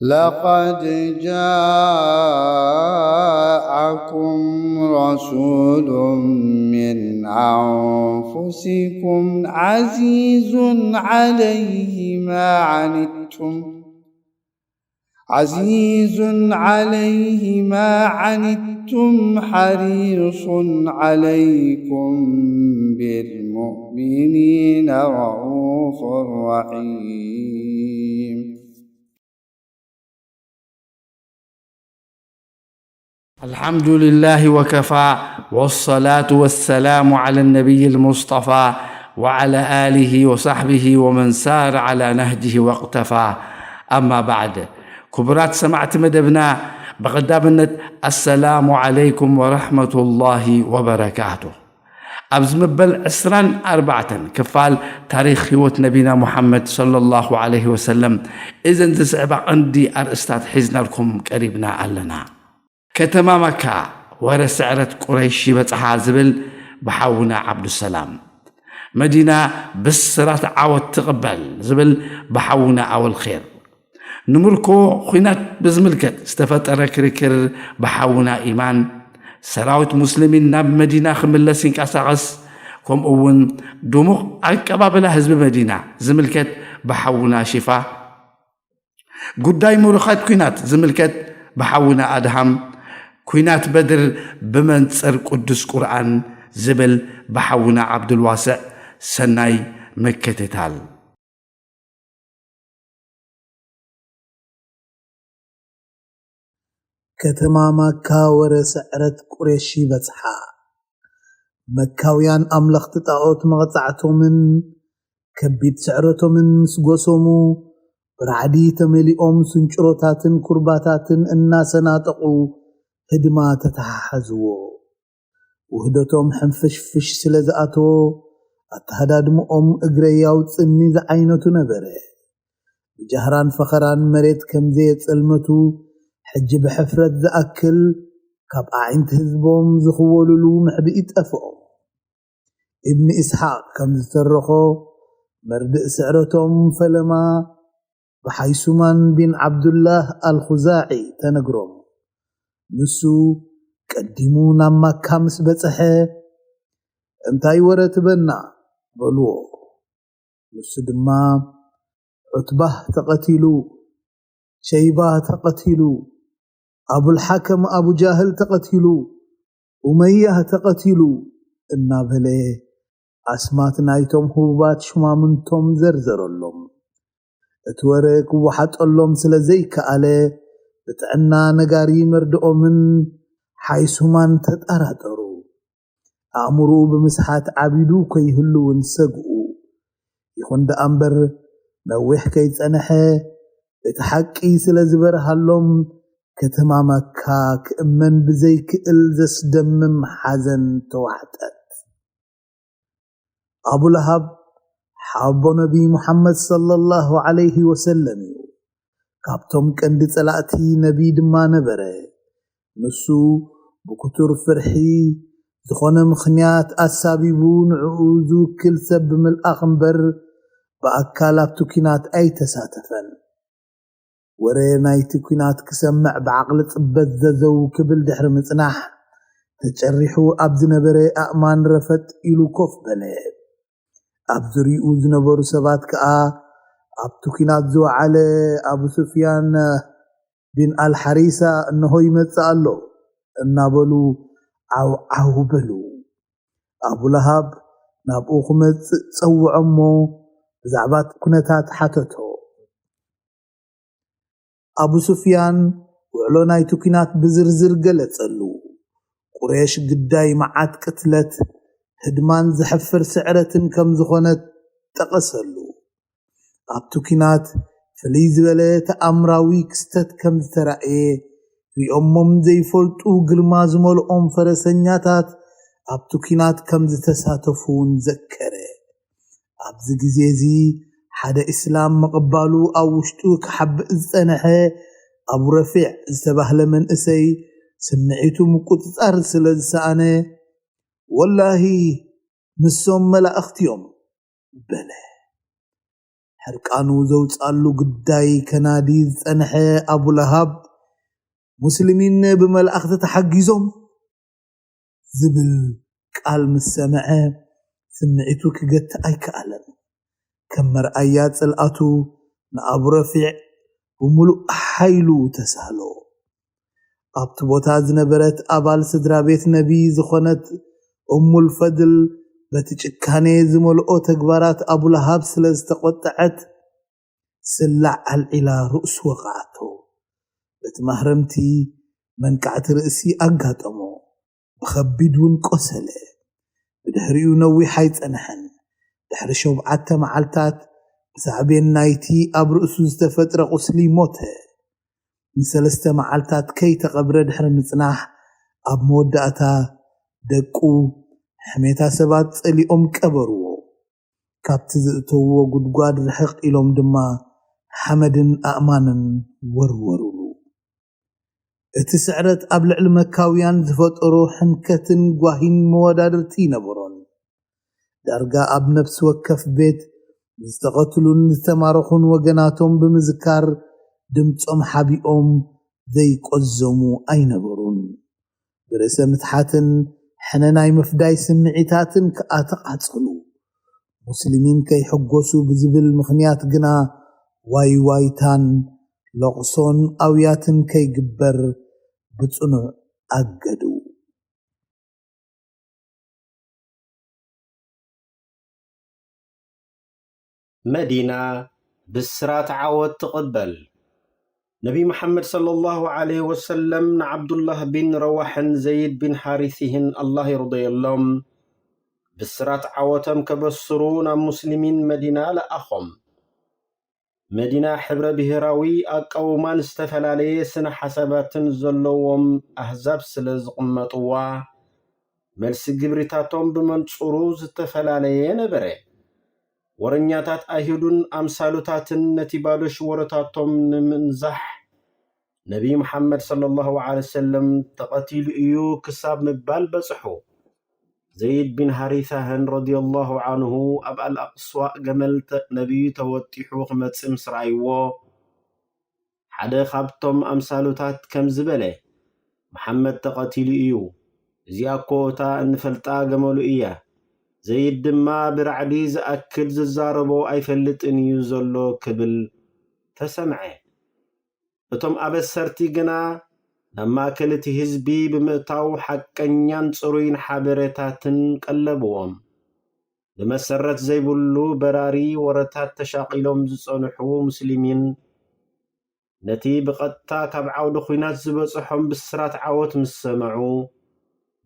لقد جاءكم رسول من أنفسكم عزيز عليه ما عنتم، عزيز عليه ما عنتم، حريص عليكم بالمؤمنين رءوف رحيم. الحمد لله وكفى، والصلاة والسلام على النبي المصطفى، وعلى آله وصحبه ومن سار على نهجه واقتفى. أما بعد، ክቡራት ሰማዕቲ መደብና፣ ብቐዳምነት ኣሰላሙ ዓለይኩም ወረሕመቱላሂ ወበረካቱ። ኣብዚ መበል ዕስራን ኣርባዕተን ክፋል ታሪኽ ህይወት ነቢና ሙሓመድ ሰለላሁ ዓለይሂ ወሰለም፣ እዘን ዝስዕባ ቀንዲ ኣርእስታት ሒዝናልኩም ቀሪብና ኣለና። ከተማ መካ ወረ ስዕረት ቁረይሽ ይበጽሓ ዝብል ብሓውና ዓብዱሰላም፣ መዲና ብስራት ዓወት ትቕበል ዝብል ብሓውና ኣወል ኼር፣ ንምርኮ ኹናት ብዝምልከት ዝተፈጠረ ክርክር ብሓውና ኢማን፣ ሰራዊት ሙስሊሚን ናብ መዲና ክምለስ ይንቀሳቐስ፣ ከምኡ እውን ድሙቕ ኣቀባብላ ህዝቢ መዲና ዝምልከት ብሓውና ሽፋ፣ ጉዳይ ምሩኻት ኲናት ዝምልከት ብሓውና ኣድሃም፣ ኲናት በድር ብመንጽር ቅዱስ ቁርኣን ዝብል ብሓውና ዓብዱልዋስዕ ሰናይ ምክትታል። ከተማ ማካ ወረ ስዕረት ቁሬሽ ይበጽሓ። መካውያን ኣምለኽቲ ጣኦት መቐጻዕቶምን ከቢድ ስዕረቶምን ምስ ጎሰሙ፣ ብራዕዲ ተመሊኦም ስንጭሮታትን ኩርባታትን እናሰናጠቑ ህድማ ተተሓሓዝዎ። ውህደቶም ሕንፍሽፍሽ ስለ ዝኣተዎ፣ ኣተሃዳድምኦም እግረይ ኣውጽኒ ዝዓይነቱ ነበረ። ብጃህራን ፈኸራን መሬት ከም ዘየጸልመቱ፣ ሕጂ ብሕፍረት ዝኣክል ካብ ኣዒንቲ ህዝቦም ዝኽወሉሉ ምሕብኢ ጠፍኦም። ኢብኒ ኢስሓቅ ከም ዝተረኾ፣ መርድእ ስዕረቶም ፈለማ ብሓይሱማን ቢን ዓብዱላህ ኣልኹዛዒ ተነግሮም። ንሱ ቀዲሙ ናብ ማካ ምስ በጽሐ፣ "እንታይ ወረ ትበና?" በልዎ። ንሱ ድማ፣ "ዑትባህ ተቐቲሉ፣ ሸይባ ተቐቲሉ፣ ኣቡልሓከም ኣቡ ጃህል ተቐቲሉ፣ ኡመያህ ተቐቲሉ" እናበለ ኣስማት ናይቶም ህቡባት ሹማምንቶም ዘርዘረሎም። እቲ ወረ ክወሓጠሎም ስለ ዘይከኣለ፣ ብጥዕና ነጋሪ መርድኦምን ሓይሱማን ተጠራጠሩ። ኣእምሮኡ ብምስሓት ዓቢዱ ከይህሉ እውን ሰግኡ። ይኹን ደኣ እምበር፣ ነዊሕ ከይጸንሐ፣ እቲ ሓቂ ስለ ዝበርሃሎም፣ ከተማ መካ ክእመን ብዘይክእል ዘስደምም ሓዘን ተዋሕጠት። ኣቡ ለሃብ ሓቦ ነቢ ሙሓመድ ሰለላሁ ዓለይሂ ወሰለም እዩ። ካብቶም ቀንዲ ጸላእቲ ነቢ ድማ ነበረ። ንሱ ብክቱር ፍርሒ፣ ዝኾነ ምኽንያት ኣሳቢቡ ንዕኡ ዝውክል ሰብ ብምልኣኽ እምበር፣ ብኣካል ኣብቲ ኲናት ኣይተሳተፈን። ወረ ናይቲ ኲናት ክሰምዕ ብዓቕሊ ጽበት ዘዘው ክብል ድሕሪ ምጽናሕ፣ ተጨሪሑ ኣብ ዝነበረ ኣእማን ረፈጥ ኢሉ ኮፍ በለ። ኣብ ዙርይኡ ዝነበሩ ሰባት ከኣ፣ "ኣብቲ ኲናት ዝወዓለ ኣቡ ሱፍያን ቢን ኣልሓሪሳ እንሆ ይመጽእ ኣሎ" እናበሉ ዓው ዓው በሉ። ኣቡ ለሃብ ናብኡ ክመጽእ ጸውዖ እሞ፣ ብዛዕባ እቲ ኩነታት ሓተቶ። ኣቡ ሱፍያን ውዕሎ ናይቲ ኲናት ብዝርዝር ገለጸሉ። ቁሬሽ ግዳይ መዓት ቅትለት፣ ህድማን ዘሕፍር ስዕረትን ከም ዝኾነ ጠቐሰሉ። ኣብቲ ኲናት ፍልይ ዝበለ ተኣምራዊ ክስተት ከም ዝተራእየ፣ ሪኦሞም ዘይፈልጡ ግርማ ዝመልኦም ፈረሰኛታት ኣብቲ ኲናት ከም ዝተሳተፉ እውን ዘከረ። ኣብዚ ግዜ እዚ ሓደ እስላም ምቕባሉ ኣብ ውሽጡ ክሓብእ ዝጸንሐ ኣቡ ረፊዕ ዝተባህለ መንእሰይ፣ ስምዒቱ ምቁጽጻር ስለ ዝሰኣነ፣ "ወላሂ ንሶም መላእኽቲ እዮም" በለ። ሕርቃኑ ዘውጻሉ ጉዳይ ከናዲ ዝጸንሐ ኣቡ ለሃብ፣ ሙስሊሚን ብመላእኽቲ ተሓጊዞም ዝብል ቃል ምስ ሰምዐ፣ ስምዒቱ ክገትእ ኣይከኣለን። ከም መርኣያ ጽልኣቱ ንኣቡ ረፊዕ ብምሉእ ሓይሉ ተሳህሎ። ኣብቲ ቦታ ዝነበረት ኣባል ስድራ ቤት ነቢ ዝኾነት እሙል ፈድል፣ በቲ ጭካኔ ዝመልኦ ተግባራት ኣቡ ለሃብ ስለ ዝተቖጠዐት፣ ስላዕ ኣልዒላ ርእሱ ወቕዓቶ። በቲ ማህረምቲ መንቃዕቲ ርእሲ ኣጋጠሞ። ብኸቢድ እውን ቆሰለ። ብድሕሪኡ ነዊሕ ኣይጸንሐን። ድሕሪ ሸውዓተ መዓልታት ብሳዕቤን ናይቲ ኣብ ርእሱ ዝተፈጥረ ቁስሊ ሞተ። ንሰለስተ መዓልታት ከይተቐብረ ድሕሪ ምጽናሕ፣ ኣብ መወዳእታ ደቁ ሕሜታ ሰባት ጸሊኦም ቀበርዎ። ካብቲ ዝእተውዎ ጉድጓድ ርሕቕ ኢሎም ድማ ሓመድን ኣእማንን ወርወሩሉ። እቲ ስዕረት ኣብ ልዕሊ መካውያን ዝፈጠሮ ሕንከትን ጓሂን መወዳድርቲ ኣይነበሮን። ዳርጋ ኣብ ነፍሲ ወከፍ ቤት ዝተቐትሉን ዝተማረኹን ወገናቶም ብምዝካር ድምጾም ሓቢኦም ዘይቆዘሙ ኣይነበሩን። ብርእሰ ምትሓትን ሕነ ናይ ምፍዳይ ስምዒታትን ከኣ ተቓጸሉ። ሙስሊሚን ከይሕጎሱ ብዝብል ምኽንያት ግና ዋይ ዋይታን ለቕሶን ኣውያትን ከይግበር ብጽኑዕ ኣገዱ። መዲና ብስራት ዓወት ትቕበል። ነቢ መሓመድ ሰለላሁ ዐለይሂ ወሰለም ንዓብዱላህ ቢን ረዋሕን ዘይድ ቢን ሓሪሲህን፣ ኣላህ ይርደየሎም፣ ብስራት ዓወቶም ከበስሩ ናብ ሙስሊሚን መዲና ለኣኾም። መዲና ሕብረ ብሄራዊ ኣቃውማን ዝተፈላለየ ስነ ሓሳባትን ዘለዎም ኣህዛብ ስለ ዝቕመጥዋ፣ መልሲ ግብሪታቶም ብመንጽሩ ዝተፈላለየ ነበረ። ወረኛታት ኣይሁድን ኣምሳሉታትን ነቲ ባዶ ሽወሮታቶም ንምንዛሕ፣ ነቢ መሓመድ ሰለላሁ ዐለይሂ ወሰለም ተቐቲሉ እዩ ክሳብ ምባል በጽሑ። ዘይድ ቢን ሃሪሳህን ረዲየላሁ ዐንሁ ኣብ ኣልኣቅሷ ገመል ተ-፣ ነቢዩ ተወጢሑ ክመጽእ ምስ ረኣይዎ፣ ሓደ ካብቶም ኣምሳሉታት ከምዚ በለ፣ "መሓመድ ተቐቲሉ እዩ። እዚኣ እኮ እታ እንፈልጣ ገመሉ እያ። ዘይድ ድማ ብራዕዲ ዝኣክል ዝዛረቦ ኣይፈልጥን እዩ ዘሎ" ክብል ተሰምዐ። እቶም ኣበሰርቲ ግና ናብ ማእከል እቲ ህዝቢ ብምእታው ሓቀኛን ጽሩይን ሓበሬታትን ቀለብዎም። ብመሰረት ዘይብሉ በራሪ ወረታት ተሻቒሎም ዝጸንሑ ሙስሊሚን፣ ነቲ ብቐጥታ ካብ ዓውዲ ኲናት ዝበጽሖም ብስራት ዓወት ምስ ሰምዑ፣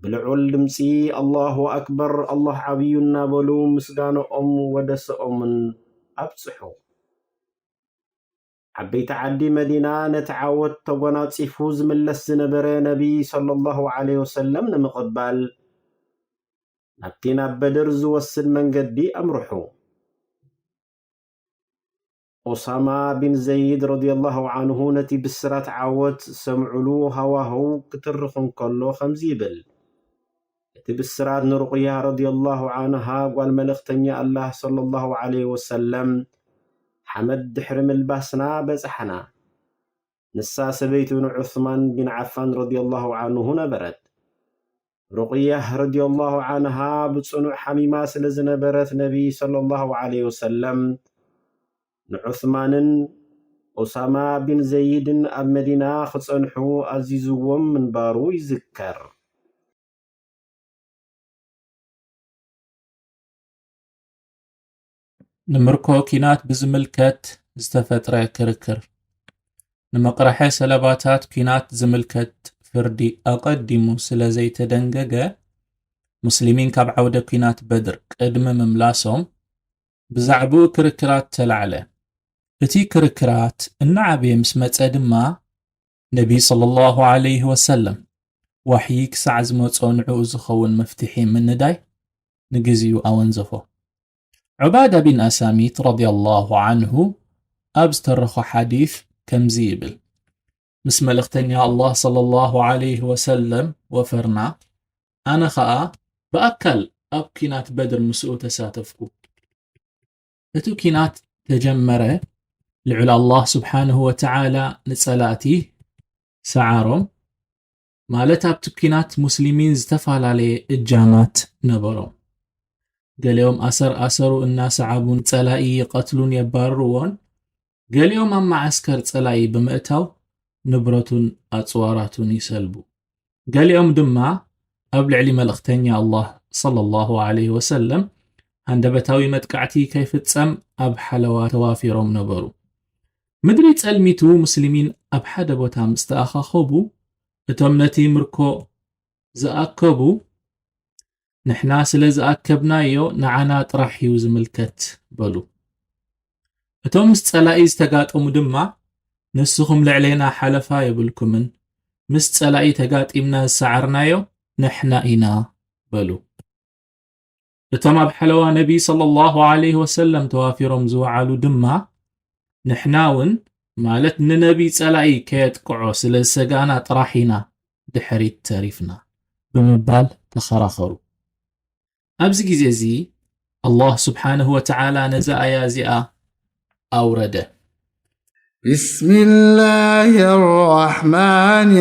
ብልዑል ድምጺ "ኣላሁ ኣክበር፣ ኣላህ ዓብዩ" እናበሉ ምስጋንኦም ወደሰኦምን ኣብጽሑ። ዓበይቲ ዓዲ መዲና ነቲ ዓወት ተጎናጺፉ ዝምለስ ዝነበረ ነቢ ሰለላሁ ዐለይሂ ወሰለም ንምቕባል፣ ናብቲ ናብ በድር ዝወስድ መንገዲ ኣምርሑ። ኡሳማ ቢን ዘይድ ረዲየላሁ ዐንሁ ነቲ ብስራት ዓወት ሰምዑሉ ሃዋህው ክትርኽ እንከሎ ከምዚ ይብል፣ እቲ ብስራት ንሩቕያ ረዲየላሁ ዐንሃ ጓል መልእኽተኛ ኣላህ ሰለላሁ ዐለይሂ ወሰለም ሓመድ ድሕሪ ምልባስና በጻሕና። ንሳ ሰበይቱ ንዑስማን ቢን ዓፋን ረዲየላሁ ዐንሁ ነበረት። ሩቕያ ረዲየላሁ ዐንሃ ብጽኑዕ ሓሚማ ስለ ዝነበረት፣ ነቢ ሰለላሁ ዐለይሂ ወሰለም ንዑስማንን ኡሳማ ቢን ዘይድን ኣብ መዲና ክጸንሑ ኣዚዝዎም ምንባሩ ይዝከር። ንምርኮ ኲናት ብዝምልከት ዝተፈጥረ ክርክር። ንመቕርሐ ሰለባታት ኲናት ዝምልከት ፍርዲ ኣቐዲሙ ስለ ዘይተደንገገ፣ ሙስሊሚን ካብ ዓውደ ኲናት በድር ቅድሚ ምምላሶም ብዛዕባኡ ክርክራት ተላዕለ። እቲ ክርክራት እናዓበየ ምስ መጸ ድማ፣ ነቢ ሰለላሁ ዐለይሂ ወሰለም ዋሕዪ ክሳዕ ዝመጾ ንዕኡ ዝኸውን መፍትሒ ምንዳይ ንግዜኡ ኣወንዘፎ። ዑባዳ ቢን ኣሳሚት ረዲየላሁ ዐንሁ ኣብ ዝተረኾ ሓዲስ ከምዚ ይብል፣ ምስ መልእኽተኛ ኣላህ ሰለላሁ ዐለይሂ ወሰለም ወፈርና፣ ኣነ ኸኣ ብኣካል ኣብ ኲናት በድር ምስኡ ተሳተፍኩ። እቲ ኲናት ተጀመረ፣ ልዑል ኣላህ ስብሓንሁ ወተዓላ ንጸላእቲ ሰዓሮም። ማለት ኣብቲ ኲናት ሙስሊሚን ዝተፈላለየ እጃማት ነበሮም። ገሊኦም ኣሰር ኣሰሩ እናሰዓቡ ንጸላኢ ይቐትሉን የባርርዎን፣ ገሊኦም ኣብ መዓስከር ጸላኢ ብምእታው ንብረቱን ኣጽዋራቱን ይሰልቡ። ገሊኦም ድማ ኣብ ልዕሊ መልእኽተኛ ኣላህ ሰለላሁ ዐለይሂ ወሰለም ሃንደበታዊ መጥቃዕቲ ከይፍጸም ኣብ ሓለዋ ተዋፊሮም ነበሩ። ምድሪ ጸልሚቱ ሙስሊሚን ኣብ ሓደ ቦታ ምስ ተኣኻኸቡ፣ እቶም ነቲ ምርኮ ዝኣከቡ፣ "ንሕና ስለ ዝኣከብናዮ ንዓና ጥራሕ እዩ ዝምልከት" በሉ። እቶም ምስ ጸላኢ ዝተጋጠሙ ድማ፣ "ንስኹም ልዕሌና ሓለፋ የብልኩምን፣ ምስ ጸላኢ ተጋጢምና ዝሰዓርናዮ ንሕና ኢና" በሉ። እቶም ኣብ ሓለዋ ነቢ ሰለላሁ ዐለይሂ ወሰለም ተዋፊሮም ዝወዓሉ ድማ፣ "ንሕና እውን፣ ማለት ንነቢ፣ ጸላኢ ከየጥቅዖ ስለ ዝሰጋእና ጥራሕ ኢና ድሕሪት ተሪፍና" ብምባል ተኸራኸሩ። ኣብዚ ግዜ እዚ ኣላህ ስብሓንሁ ወተዓላ ነዛ ኣያ እዚኣ ኣውረደ። بسم الله الرحمن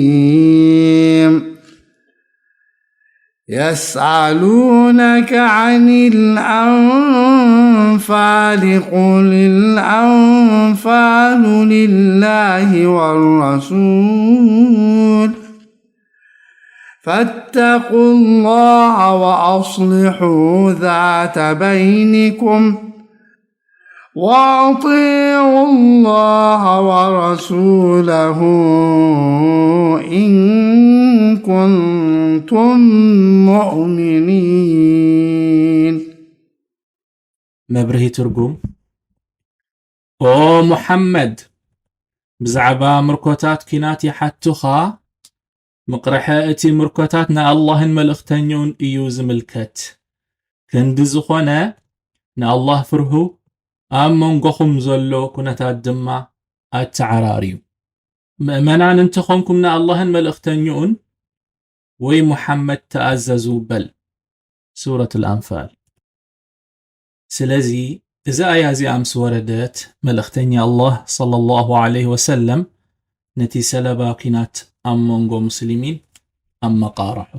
الرحيم. يسألونك عن الأنفال، قل الأنفال لله والرسول، فاتقوا الله وأصلحوا ذات بينكم، وأطيعوا الله ورسوله إن كنتم مؤمنين. መብርሂ ትርጉም። ኦ ሙሓመድ፣ ብዛዕባ ምርኮታት ኲናት ይሓቱኻ፣ ምቕርሐ እቲ ምርኮታት ንኣላህን መልእኽተኛኡን እዩ ዝምልከት። ክንዲ ዝኾነ ንኣላህ ፍርሁ፣ ኣብ መንጎኹም ዘሎ ኩነታት ድማ ኣተዓራርዩ። ምእመናን እንተኾንኩም ንኣላህን መልእኽተኛኡን ወይ ሙሓመድ ተኣዘዙ በል። ሱረት ኣልኣንፋል። ስለዚ እዛ ኣያ እዚኣ ምስ ወረደት፣ መልእኽተኛ ኣላህ ሰለላሁ ዐለይሂ ወሰለም ነቲ ሰለባ ኲናት ኣብ መንጎ ሙስሊሚን ኣመቓርሑ።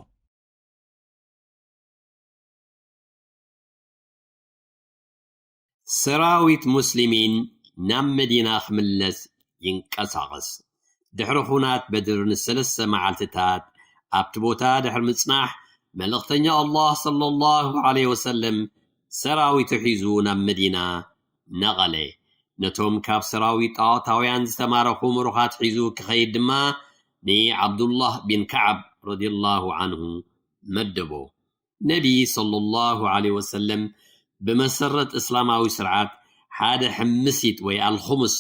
ሰራዊት ሙስሊሚን ናብ መዲና ክምለስ ይንቀሳቐስ። ድሕሪ ኹናት በድር ንሰለስተ መዓልትታት ኣብቲ ቦታ ድሕሪ ምጽናሕ፣ መልእኽተኛ ኣላህ ሰለላሁ ዐለይሂ ወሰለም ሰራዊቱ ሒዙ ናብ መዲና ነቐለ። ነቶም ካብ ሰራዊት ጣዖታውያን ዝተማረኹ ምሩኻት ሒዙ ክኸይድ ድማ ንዓብዱላህ ቢን ከዓብ ረዲየላሁ ዐንሁ መደቦ። ነቢ ሰለላሁ ዐለይሂ ወሰለም ብመሰረት እስላማዊ ስርዓት ሓደ ሕምሲት ወይ ኣልኹሙስ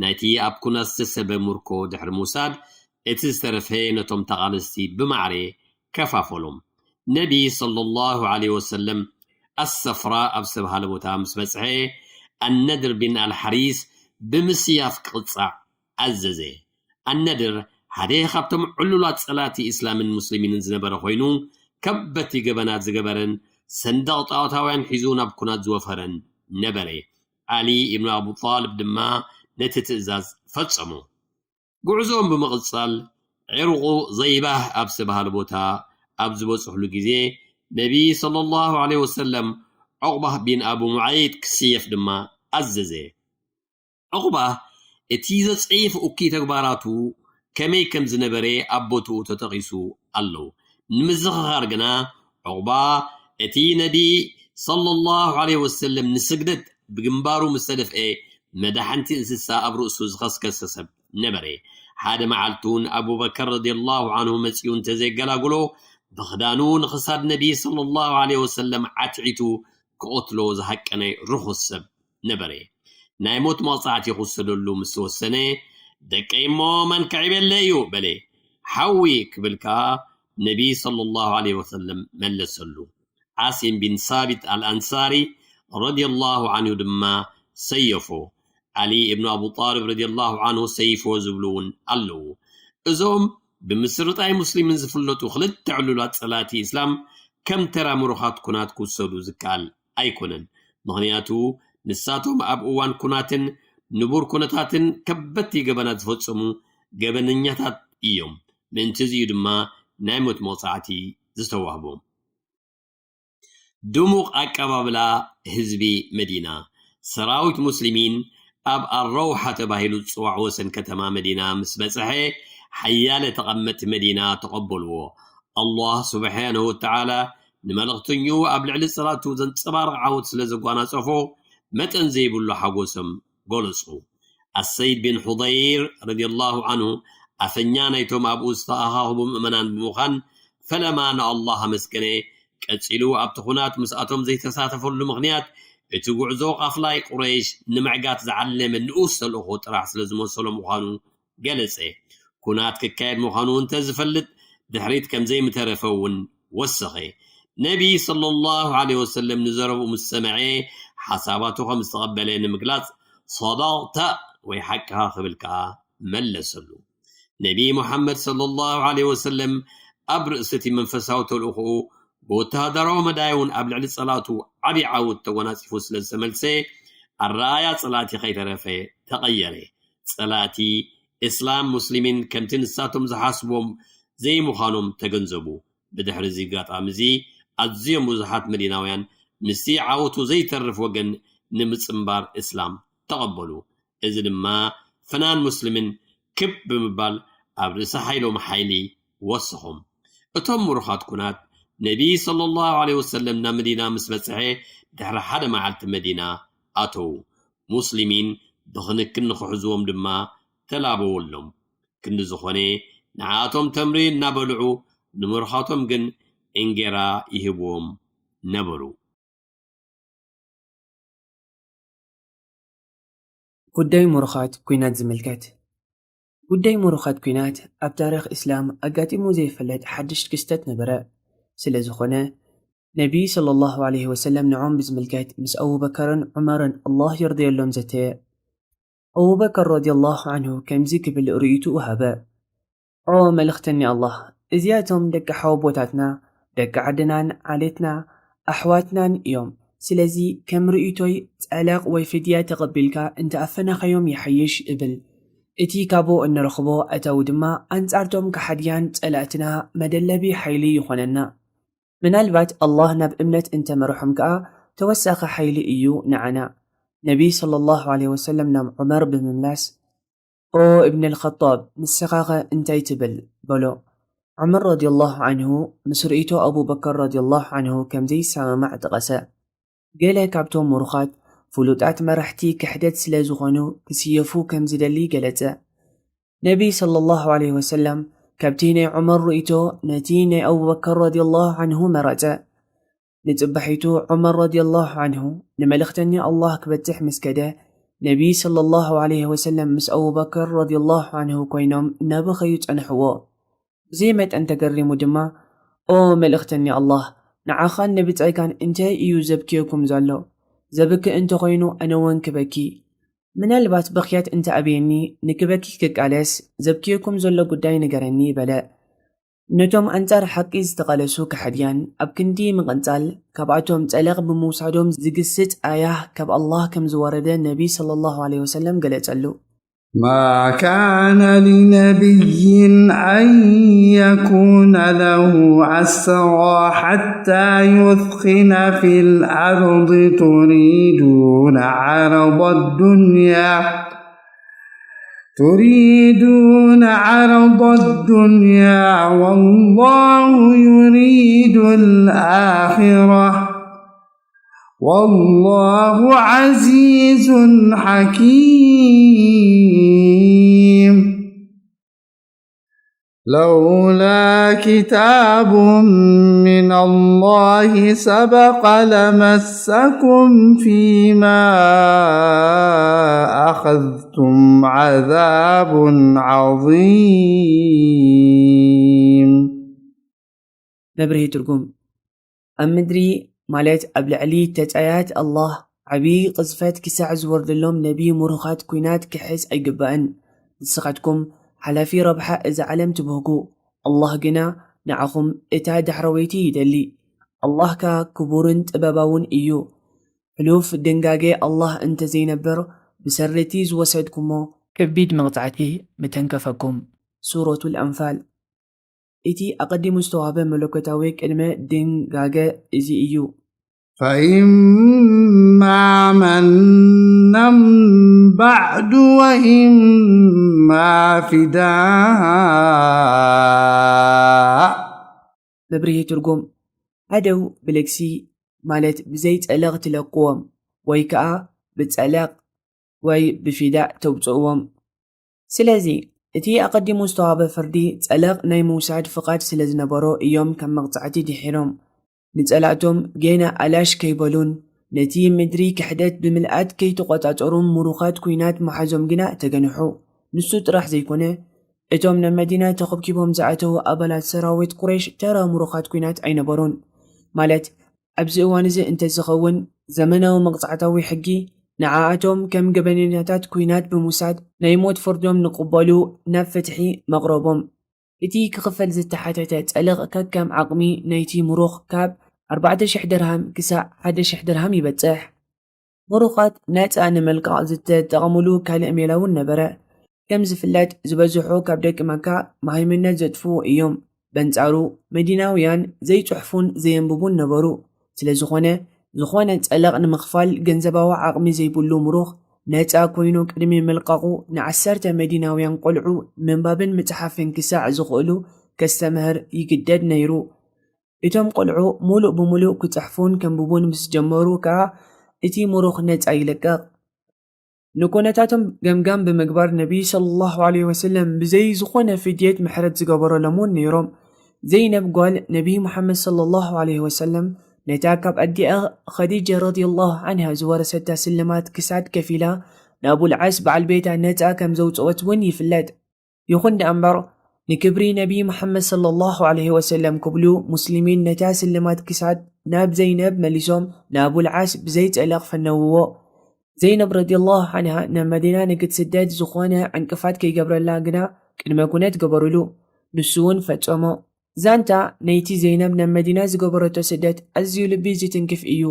ናይቲ ኣብ ኩናት ዝተሰበ ምርኮ ድሕሪ ምውሳድ፣ እቲ ዝተረፈ ነቶም ተቓለስቲ ብማዕረ ከፋፈሎም። ነቢ ሰለላሁ ዐለይሂ ወሰለም ኣሰፍራ ኣብ ዝተባሃለ ቦታ ምስ በጽሐ፣ ኣነድር ቢን ኣልሓሪስ ብምስያፍ ክቕጻዕ ኣዘዘ። ኣነድር ሓደ ካብቶም ዕሉላት ጸላእቲ ኢስላምን ሙስሊሚንን ዝነበረ ኮይኑ፣ ከበድቲ ገበናት ዝገበረን ሰንደቕ ጣዖታውያን ሒዙ ናብ ኩናት ዝወፈረን ነበረ። ዓሊ ኢብኑ ኣቡ ጣልብ ድማ ነቲ ትእዛዝ ፈጸሞ። ጉዕዞኦም ብምቕጻል፣ ዒርቑ ዘይባህ ኣብ ዝተባሃለ ቦታ ኣብ ዝበጽሕሉ ግዜ፣ ነቢ ሰለላሁ ዐለይሂ ወሰለም ዑቕባህ ቢን ኣቡ ሙዓይጥ ክስየፍ ድማ ኣዘዘ። ዑቕባህ እቲ ዘጸይፍ እኩይ ተግባራቱ ከመይ ከም ዝነበረ ኣብ ቦትኡ ተጠቒሱ ኣሎ። ንምዝኽኻር ግና፣ ዑቕባ እቲ ነቢ ሰለላሁ ዐለይሂ ወሰለም ንስግደት ብግንባሩ ምስ ተደፍኤ፣ መዳሕንቲ እንስሳ ኣብ ርእሱ ዝኸስከሰ ሰብ ነበረ። ሓደ መዓልቲ እውን ኣቡበከር ረዲየላሁ ዐንሁ መጺኡ እንተዘይገላግሎ፣ ብኽዳኑ ንኽሳድ ነቢ ሰለላሁ ዐለይሂ ወሰለም ዓትዒቱ ክቐትሎ ዝሃቀነ ርኹስ ሰብ ነበረ። ናይ ሞት መቕጻዕቲ ክውሰደሉ ምስ ተወሰነ፣ "ደቀይ እሞ መን ከዕብየለይ እዩ?" በለ። "ሓዊ" ክብል ከኣ ነቢ ሰለላሁ ዐለይሂ ወሰለም መለሰሉ። ዓሲም ቢን ሳቢት ኣልኣንሳሪ ረዲየላሁ ዐንሁ ድማ ሰየፎ። ዓሊ እብኑ ኣቡ ጣልብ ረዲየላሁ ዐንሁ ሰይፍዎ ዝብሉ እውን ኣለዉ። እዞም ብምስርጣይ ሙስሊምን ዝፍለጡ ክልተ ዕሉላት ጸላእቲ ኢስላም ከም ተራ ምሩኻት ኩናት ክውሰዱ ዝከኣል ኣይኮነን። ምኽንያቱ ንሳቶም ኣብ እዋን ኩናትን ንቡር ኩነታትን ከበድቲ ገበናት ዝፈጸሙ ገበነኛታት እዮም። ምእንቲ እዚ እዩ ድማ ናይ ሞት መቕጻዕቲ ዝተዋህቦም። ድሙቕ ኣቀባብላ ህዝቢ መዲና። ሰራዊት ሙስሊሚን ኣብ ኣረውሓ ተባሂሉ ዝጽዋዕ ወሰን ከተማ መዲና ምስ በጽሐ፣ ሓያለ ተቐመጥቲ መዲና ተቐበልዎ። ኣላህ ስብሓነሁ ወተዓላ ንመልእኽተኛኡ ኣብ ልዕሊ ጸላእቱ ዘንጸባርቕ ዓወት ስለ ዘጓናጸፎ፣ መጠን ዘይብሉ ሓጎሶም ገለጹ። ኣሰይድ ቢን ሑደይር ረዲየላሁ ዓንሁ ኣፈኛ ናይቶም ኣብኡ ዝተኣኻኸቡ ምእመናን ብምዃን፣ ፈለማ ንኣላህ ኣመስገነ። ቀጺሉ ኣብቲ ኹናት ምስኣቶም ዘይተሳተፈሉ ምኽንያት፣ እቲ ጉዕዞ ቃፍላይ ቁረይሽ ንምዕጋት ዝዓለመ ንኡስ ተልእኾ ጥራሕ ስለ ዝመሰሎ ምዃኑ ገለጸ። ኩናት ክካየድ ምዃኑ እንተ ዝፈልጥ፣ ድሕሪት ከም ዘይምተረፈ እውን ወሰኸ። ነቢ ሰለላሁ ዐለይሂ ወሰለም ንዘረብኡ ምስ ሰምዐ፣ ሓሳባቱ ከም ዝተቐበለ ንምግላጽ፣ "ሰደቕተ" ወይ "ሓቅኻ" ክብል ከኣ መለሰሉ። ነቢ ሙሓመድ ሰለላሁ ዐለይሂ ወሰለም ኣብ ርእሲ እቲ መንፈሳዊ ተልእኾኡ፣ ብወተሃደራዊ መዳይ እውን ኣብ ልዕሊ ጸላእቱ ዓቢ ዓወት ተጎናጺፉ ስለ ዝተመልሰ፣ ኣረኣእያ ጸላእቲ ከይተረፈ ተቐየረ። ጸላእቲ እስላም ሙስሊሚን ከምቲ ንሳቶም ዝሓስቦም ዘይምዃኖም ተገንዘቡ። ብድሕሪ እዚ ኣጋጣሚ እዚ፣ ኣዝዮም ብዙሓት መዲናውያን ምስቲ ዓወቱ ዘይተርፍ ወገን ንምጽንባር እስላም ተቐበሉ። እዚ ድማ ፍናን ሙስሊምን ክብ ብምባል ኣብ ርእሲ ሓይሎም ሓይሊ ወሰኾም። እቶም ምሩኻት ኩናት ነቢ ሰለላሁ ዐለይሂ ወሰለም ናብ መዲና ምስ በጽሐ ድሕሪ ሓደ መዓልቲ መዲና ኣተዉ። ሙስሊሚን ብኽንክን ንኽሕዝዎም ድማ ተላበወሎም። ክንዲ ዝኾነ ንዓኣቶም ተምሪ እናበልዑ ንምሩኻቶም ግን እንጌራ ይህብዎም ነበሩ። ጉዳይ ምሩኻት ኲናት ዝምልከት። ጉዳይ ምሩኻት ኲናት ኣብ ታሪኽ እስላም ኣጋጢሙ ዘይፈልጥ ሓድሽ ክስተት ነበረ። ስለ ዝኾነ፣ ነቢ ሰለላሁ ዐለይሂ ወሰለም ንዖም ብዝምልከት ምስ ኣቡበከርን ዑመርን ኣላህ ይርደየሎም ዘተየ። ኣቡበከር ረዲየላሁ ዐንሁ ከምዚ ክብል ርእይትኡ ሃበ። ኦ መልእኽተኛ ኣላህ፣ እዚኣቶም ደቂ ሓወቦታትና፣ ደቂ ዓድናን ዓሌትና፣ ኣሕዋትናን እዮም። ስለዚ ከም ርእይቶይ ጸለቕ ወይ ፍድያ ተቐቢልካ እንተኣፈናኻዮም ይሓይሽ እብል። እቲ ካብኡ እንረኽቦ ኣታዊ ድማ ኣንጻርቶም ከሓድያን ጸላእትና መደለቢ ሓይሊ ይኾነና። ምናልባት ኣላህ ናብ እምነት እንተመርሖም ከኣ ተወሳኺ ሓይሊ እዩ ንዓና። ነቢ ሰለላሁ ዐለይሂ ወሰለም ናብ ዑመር ብምምላስ፣ ኦ እብን ኣልኸጣብ፣ ንስኻኸ እንታይ ትብል? በሎ። ዑመር ረዲየላሁ ዐንሁ ምስ ርእይቶ ኣቡበከር ረዲየላሁ ዐንሁ ከም ዘይሰማማዕ ጠቐሰ። ገለ ካብቶም ምሩኻት ፍሉጣት መራሕቲ ክሕደት ስለ ዝኾኑ ክስየፉ ከም ዝደሊ ገለጸ። ነቢ ሰለላሁ ዐለይሂ ወሰለም ካብቲ ናይ ዑመር ርእይቶ ነቲ ናይ ኣቡበከር ረዲየላሁ ዐንሁ መረጸ። ንጽባሒቱ ዑመር ረዲየላሁ ዐንሁ ንመልእኽተኛ ኣላህ ክበጽሕ ምስ ከደ፣ ነቢ ሰለላሁ ዐለይሂ ወሰለም ምስ ኣቡበከር ረዲየላሁ ዐንሁ ኮይኖም እናበኸዩ ጸንሕዎ። ብዘይ መጠን ተገሪሙ ድማ፣ ኦ መልእኽተኛ ኣላህ፣ ንዓኻን ንብጻይካን እንታይ እዩ ዘብክየኩም ዘሎ? ዘብክእ እንተኾይኑ ኣነ እውን ክበኪ። ምናልባት ብኽያት እንተኣብየኒ ንክበኪ ክቃለስ፣ ዘብክየኩም ዘሎ ጉዳይ ንገረኒ በለ። ነቶም ኣንጻር ሓቂ ዝተቓለሱ ከሓድያን ኣብ ክንዲ ምቕንጻል፣ ካብኣቶም ጸለቕ ብምውሳዶም ዝግስጽ ኣያህ ካብ ኣላህ ከም ዝወረደ ነቢ ሰለላሁ ዐለይሂ ወሰለም ገለጸሉ። ما كان لنبي أن يكون له أسرى حتى يثخن في الأرض تريدون عرض الدنيا، تريدون عرض الدنيا والله يريد الآخرة، والله عزيز حكيم. لولا كتاب من الله سبق لمسكم فيما أخذتم عذاب عظيم. መብርሂ ትርጉም። ኣብ ምድሪ፣ ማለት ኣብ ልዕሊ ተጻያት ኣላህ፣ ዓቢ ቅዝፈት ክሳዕ ዝወርደሎም ነቢ ምሩኻት ኲናት ክሕዝ ኣይግባእን። ንስኻትኩም ሓላፊ ረብሓ እዛ ዓለም ትብህጉ፣ ኣላህ ግና ንዓኹም እታ ዳሕረወይቲ ይደሊ። ኣላህ ከኣ ክቡርን ጥበባውን እዩ። ሕሉፍ ድንጋጌ ኣላህ እንተዘይነብር፣ ብሰሪ እቲ ዝወሰድኩሞ ከቢድ መቕጻዕቲ ምተንከፈኩም። ሱረቱል ኣንፋል። እቲ ኣቐዲሙ ዝተዋህበ መለኮታዊ ቅድመ ድንጋገ እዚ እዩ። فإما منا بعد وإما فداء መብርሂ ትርጉም፣ ኣደው ብልግሲ ማለት ብዘይ ጸለቕ ትለቅዎም ወይ ከኣ ብጸለቕ ወይ ብፊዳእ ተውጽእዎም። ስለዚ እቲ ኣቐዲሙ ዝተዋህበ ፍርዲ ጸለቕ ናይ ምውሳድ ፍቓድ ስለ ዝነበሮ እዮም ከም መቕጻዕቲ ድሒሮም። ንጸላእቶም ጌና ኣላሽ ከይበሉን ነቲ ምድሪ ክሕደት ብምልኣት ከይተቖጻጸሩን ምሩኻት ኲናት መሓዞም ግና ተገንሑ። ንሱ ጥራሕ ዘይኮነ፣ እቶም ናብ መዲና ተኸብኪቦም ዝኣተዉ ኣባላት ሰራዊት ቁረይሽ ተራ ምሩኻት ኲናት ኣይነበሩን። ማለት ኣብዚ እዋን እዚ እንተዝኸውን፣ ዘመናዊ መቕጻዕታዊ ሕጊ ንዓኣቶም ከም ገበነኛታት ኲናት ብምውሳድ ናይ ሞት ፍርዶም ንቕበሉ ናብ ፍትሒ መቕረቦም። እቲ ክኽፈል ዝተሓተተ ጸለቕ ከከም ዓቕሚ ናይቲ ምሩኽ ካብ ኣርባዕተ ሽሕ ድርሃም ክሳዕ ሓደ ሽሕ ድርሃም ይበጽሕ። ምሩኻት ነጻ ንምልቃቕ ዝተጠቐምሉ ካልእ ሜላ እውን ነበረ። ከም ዝፍለጥ ዝበዝሑ ካብ ደቂ መካ መሃይምነት ዘጥፍኡ እዮም። በንጻሩ መዲናውያን ዘይጽሕፉን ዘየንብቡን ነበሩ። ስለ ዝኾነ፣ ዝኾነ ጸለቕ ንምኽፋል ገንዘባዊ ዓቕሚ ዘይብሉ ምሩኽ ነጻ ኮይኑ ቅድሚ ምልቃቑ ንዓሰርተ መዲናውያን ቆልዑ ምንባብን ምጽሓፍን ክሳዕ ዝኽእሉ ከስተምህር ይግደድ ነይሩ። እቶም ቆልዑ ሙሉእ ብሙሉእ ክጽሕፉን ከንብቡን ምስ ጀመሩ ከኣ እቲ ምሩኽ ነጻ ይልቀቕ። ንኩነታቶም ገምጋም ብምግባር ነቢ ሰለላሁ ዐለይሂ ወሰለም ብዘይ ዝኾነ ፍድየት ምሕረት ዝገበረሎም እውን ነይሮም። ዘይነብ ጓል ነቢ ሙሓመድ ሰለላሁ ዐለይሂ ወሰለም ነታ ካብ ኣዲኣ ኸዲጀ ረዲየላሁ ዐንሃ ዝወረሰታ ስልማት ክሳድ ከፊላ ንኣቡልዓስ በዓል ቤታ ነጻ ከም ዘውጽኦት እውን ይፍለጥ። ይኹን ደኣ እምበር ንክብሪ ነቢ ሙሓመድ ሰለላሁ ዐለይሂ ወሰለም ክብሉ ሙስሊሚን ነታ ስልማት ክሳድ ናብ ዘይነብ መሊሶም ንኣቡልዓስ ብዘይ ጸለቕ ፈነውዎ። ዘይነብ ረዲየላሁ ዐንሃ ናብ መዲና ንክትስደድ ዝኾነ ዕንቅፋት ከይገብረላ ግና ቅድመ ኩነት ገበሩሉ። ንሱ እውን ፈጸሞ። ዛንታ ናይቲ ዘይነብ ናብ መዲና ዝገበረቶ ስደት ኣዝዩ ልቢ ዝትንክፍ እዩ።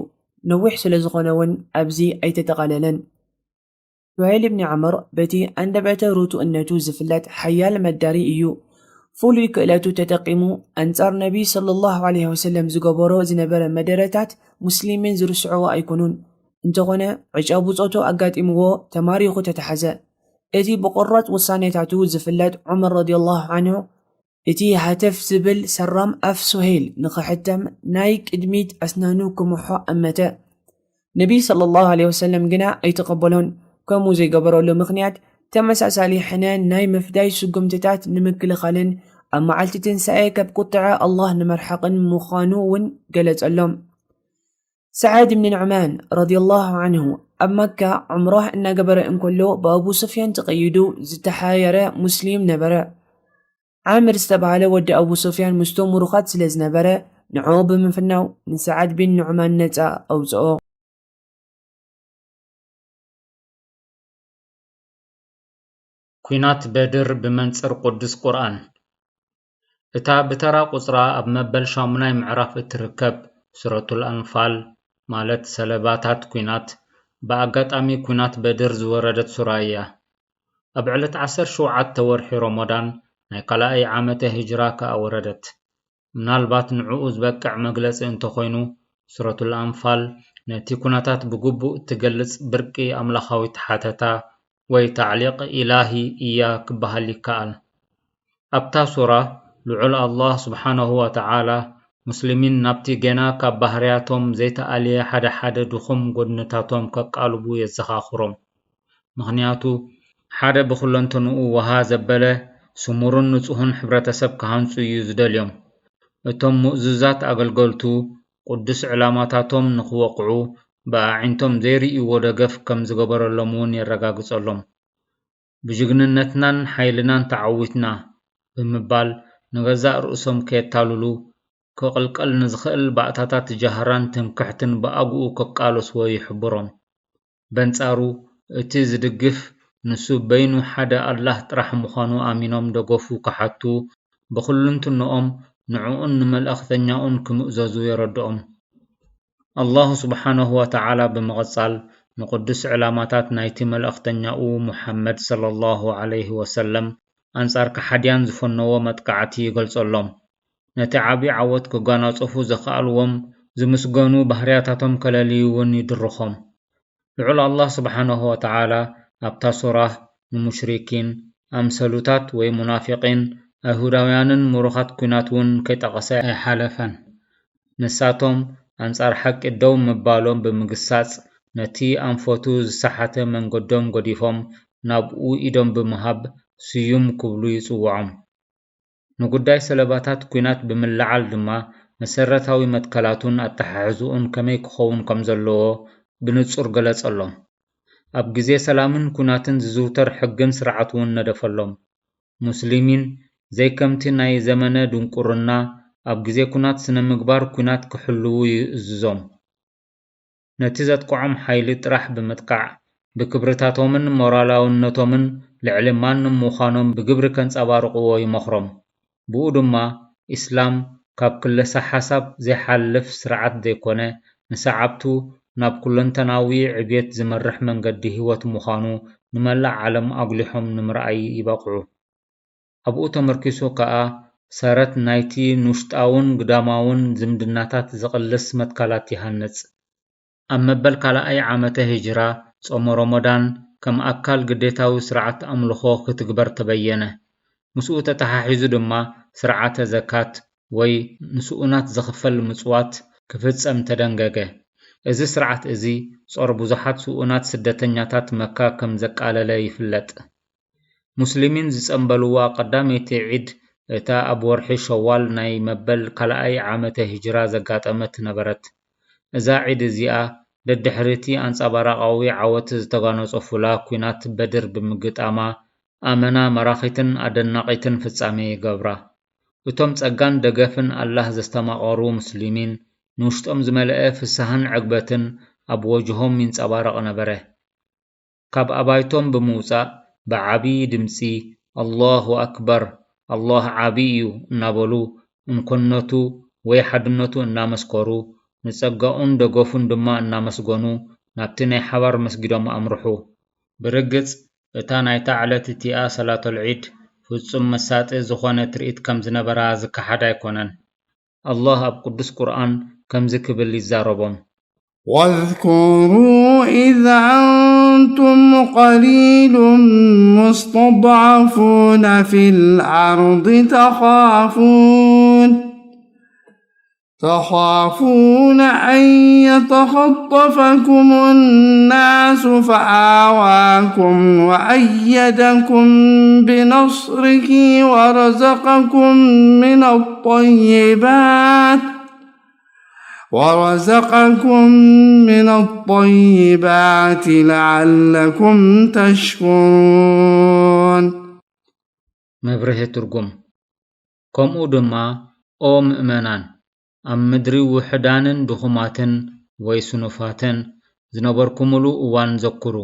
ነዊሕ ስለ ዝኾነ እውን ኣብዚ ኣይተጠቓለለን። ሱሀይል ብኒ ዓምር በቲ ኣንደበተ ርቱእነቱ ዝፍለጥ ሓያል መዳሪ እዩ። ፍሉይ ክእለቱ ተጠቂሙ ኣንጻር ነቢ ሰለላሁ ዐለይሂ ወሰለም ዝገበሮ ዝነበረ መደረታት ሙስሊሚን ዝርስዕዎ ኣይኮኑን። እንተኾነ ዕጫ ብጾቱ ኣጋጢምዎ ተማሪኹ ተታሕዘ። እቲ ብቆራጽ ውሳኔታቱ ዝፍለጥ ዑመር ረዲየላሁ ዐንሁ እቲ ሃተፍ ዝብል ሰራም ኣፍ ሱሄል ንኽሕተም ናይ ቅድሚት ኣስናኑ ክምሖ ኣመተ። ነቢ ሰለላሁ ዐለይሂ ወሰለም ግና ኣይተቐበሎን። ከምኡ ዘይገበረሉ ምኽንያት ተመሳሳሊ ሕነ ናይ ምፍዳይ ስጉምትታት ንምክልኻልን ኣብ መዓልቲ ትንሳኤ ካብ ቁጥዐ ኣላህ ንምርሓቕን ምዃኑ እውን ገለጸሎም። ሰዓድ ብን ኑዕማን ረዲየላሁ ዐንሁ ኣብ መካ ዑምራ እናገበረ እንከሎ ብኣቡ ሱፍያን ተቐይዱ ዝተሓየረ ሙስሊም ነበረ። ዓምር ዝተባህለ ወዲ ኣቡ ሱፍያን ምስቶም ምሩኻት ስለ ዝነበረ ንዕኡ ብምፍናው ንሰዓድ ቢን ኑዕማን ነጻ ኣውጽኦ። ኲናት በድር ብመንጽር ቅዱስ ቁርኣን። እታ ብተራ ቁጽራ ኣብ መበል ሻሙናይ ምዕራፍ እትርከብ ሱረቱል ኣንፋል፣ ማለት ሰለባታት ኲናት፣ ብኣጋጣሚ ኲናት በድር ዝወረደት ሱራ እያ። ኣብ ዕለት ዓሰርተ ሸውዓተ ወርሒ ሮሞዳን ናይ ካልኣይ ዓመተ ሂጅራ ከኣ ወረደት። ምናልባት ንዕኡ ዝበቅዕ መግለጺ እንተኾይኑ፣ ሱረቱል ኣንፋል ነቲ ኩነታት ብግቡእ እትገልጽ ብርቂ ኣምላኻዊት ሓተታ ወይ ታዕሊቕ ኢላሂ እያ ክበሃል ይከኣል። ኣብታ ሱራ፣ ልዑል ኣላህ ስብሓነሁ ወተዓላ፣ ሙስሊሚን ናብቲ ገና ካብ ባህርያቶም ዘይተኣልየ ሓደ ሓደ ድኹም ጎድንታቶም ከቃልቡ የዘኻኽሮም። ምኽንያቱ፣ ሓደ ብኹለንተንኡ ወሃ ዘበለ፣ ስሙርን ንጹህን ሕብረተሰብ ክሃንጹ እዩ ዝደልዮም። እቶም ምእዙዛት ኣገልገልቱ፣ ቅዱስ ዕላማታቶም ንኽወቕዑ፣ ብኣዒንቶም ዘይርእይዎ ደገፍ ከም ዝገበረሎም እውን የረጋግጸሎም። ብጅግንነትናን ሓይልናን ተዓዊትና ብምባል ንገዛእ ርእሶም ከየታልሉ፣ ክቕልቀል ንዝኽእል ባእታታት ጃህራን ትምክሕትን ብኣግኡ ክቃለስዎ ይሕብሮም። በንጻሩ፣ እቲ ዝድግፍ ንሱ በይኑ ሓደ ኣላህ ጥራሕ ምዃኑ ኣሚኖም ደገፉ ክሓቱ፣ ብኹልንትንኦም ንዕኡን ንመልእኽተኛኡን ክምእዘዙ የረድኦም። ኣላሁ ስብሓነሁ ወተዓላ ብምቕጻል ንቕዱስ ዕላማታት ናይቲ መልእኽተኛኡ ሙሓመድ ሰለላሁ ዐለይሂ ወሰለም ኣንጻር ከሓድያን ዝፈነዎ መጥቃዕቲ ይገልጸሎም። ነቲ ዓቢ ዓወት ክጓናጸፉ ዘኽኣልዎም ዝምስገኑ ባህርያታቶም ከለልዩ እውን ይድርኾም። ልዑል ኣላህ ስብሓነሁ ወተዓላ ኣብታ ሱራህ ንሙሽሪኪን፣ ኣምሰሉታት ወይ ሙናፊቒን፣ ኣይሁዳውያንን ምሩኻት ኲናት እውን ከይጠቐሰ ኣይሓለፈን። ንሳቶም ኣንጻር ሓቂ ደው ምባሎም ብምግሳጽ፣ ነቲ ኣንፈቱ ዝሰሓተ መንገዶም ገዲፎም ናብኡ ኢዶም ብምሃብ ስዩም ክብሉ ይጽውዖም። ንጉዳይ ሰለባታት ኲናት ብምልዓል ድማ መሰረታዊ መትከላቱን ኣተሓሕዝኡን ከመይ ክኸውን ከም ዘለዎ ብንጹር ገለጸሎም። ኣብ ግዜ ሰላምን ኲናትን ዝዝውተር ሕግን ስርዓት እውን ነደፈሎም። ሙስሊሚን ዘይከምቲ ናይ ዘመነ ድንቁርና ኣብ ግዜ ኲናት ስነ ምግባር ኲናት ክሕልዉ ይእዝዞም። ነቲ ዘጥቅዖም ሓይሊ ጥራሕ ብምጥቃዕ፣ ብክብርታቶምን ሞራላውነቶምን ልዕሊ ማንም ምዃኖም ብግብሪ ከንጸባርቕዎ ይመኽሮም። ብኡ ድማ፣ ኢስላም ካብ ክለሳ ሓሳብ ዘይሓልፍ ስርዓት ዘይኮነ፣ ንሰዓብቱ ናብ ኩለንተናዊ ዕብየት ዝመርሕ መንገዲ ህይወት ምዃኑ ንመላእ ዓለም ኣጉሊሖም ንምርኣይ ይበቕዑ። ኣብኡ ተመርኪሱ ከኣ ሰረት ናይቲ ንውሽጣውን ግዳማውን ዝምድናታት ዝቕልስ መትከላት ይሃንጽ። ኣብ መበል ካልኣይ ዓመተ ሂጅራ ጾመ ሮሞዳን ከም ኣካል ግዴታዊ ስርዓት ኣምልኾ ክትግበር ተበየነ። ምስኡ ተተሓሒዙ ድማ ስርዓተ ዘካት ወይ ንስኡናት ዝኽፈል ምጽዋት ክፍጸም ተደንገገ። እዚ ስርዓት እዚ ጾር ብዙሓት ስኡናት ስደተኛታት መካ ከም ዘቃለለ ይፍለጥ። ሙስሊሚን ዝጸንበልዋ ቀዳመይቲ ዒድ እታ ኣብ ወርሒ ሸዋል ናይ መበል ካልኣይ ዓመተ ሂጅራ ዘጋጠመት ነበረት። እዛ ዒድ እዚኣ ደድሕሪ'ቲ ኣንጸባራቓዊ ዓወት ዝተጓነጸፉላ ኲናት በድር ብምግጣማ፣ ኣመና መራኺትን ኣደናቒትን ፍጻሜ ይገብራ። እቶም ጸጋን ደገፍን ኣላህ ዘስተማቐሩ ሙስሊሚን፣ ንውሽጦም ዝመልአ ፍስሃን ዕግበትን ኣብ ወጅሆም ይንጸባረቕ ነበረ። ካብ ኣባይቶም ብምውጻእ ብዓቢ ድምጺ፣ "ኣላሁ ኣክበር፣ ኣላህ ዓቢ እዩ" እናበሉ፣ እንኮነቱ ወይ ሓድነቱ እናመስከሩ፣ ንጸጋኡን ደገፉን ድማ እናመስገኑ፣ ናብቲ ናይ ሓባር መስጊዶም ኣምርሑ። ብርግጽ፣ እታ ናይታ ዕለት እቲኣ ሰላተል ዒድ ፍጹም መሳጢ ዝኾነ ትርኢት ከም ዝነበራ ዝከሓድ ኣይኮነን። ኣላህ ኣብ ቅዱስ ቁርኣን ከምዚ ክብል ይዛረቦም። واذكروا إذ أنتم قليل مستضعفون في الأرض تخافون تخافون أن يتخطفكم الناس فآواكم وأيدكم بنصره ورزقكم من الطيبات ورزقكم من الطيبات لعلكم تشكرون. መብርሂ ትርጉም። ከምኡ ድማ፣ ኦ ምእመናን፣ ኣብ ምድሪ ውሑዳንን ድኹማትን ወይ ስኑፋትን ዝነበርኩምሉ እዋን ዘክሩ።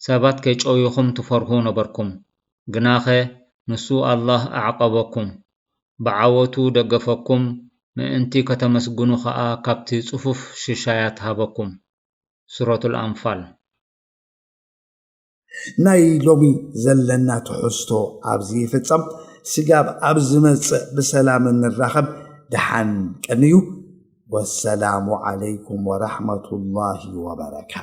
ሰባት ከይጨውዩኹም ትፈርሁ ነበርኩም፣ ግናኸ ንሱ ኣላህ ኣዕቀበኩም፣ ብዓወቱ ደገፈኩም፣ ምእንቲ ከተመስግኑ ኸኣ ካብቲ ጽፉፍ ሽሻያት ሃበኩም። ሱረቱል ኣንፋል። ናይ ሎሚ ዘለና ትሕዝቶ ኣብዚ ይፍጸም። ስጋብ ኣብ ዝመጽእ ብሰላም እንራኸብ፣ ደሓን ቀንዩ። ወሰላሙ ዓለይኩም ወራሕመቱላሂ ወበረካቱ።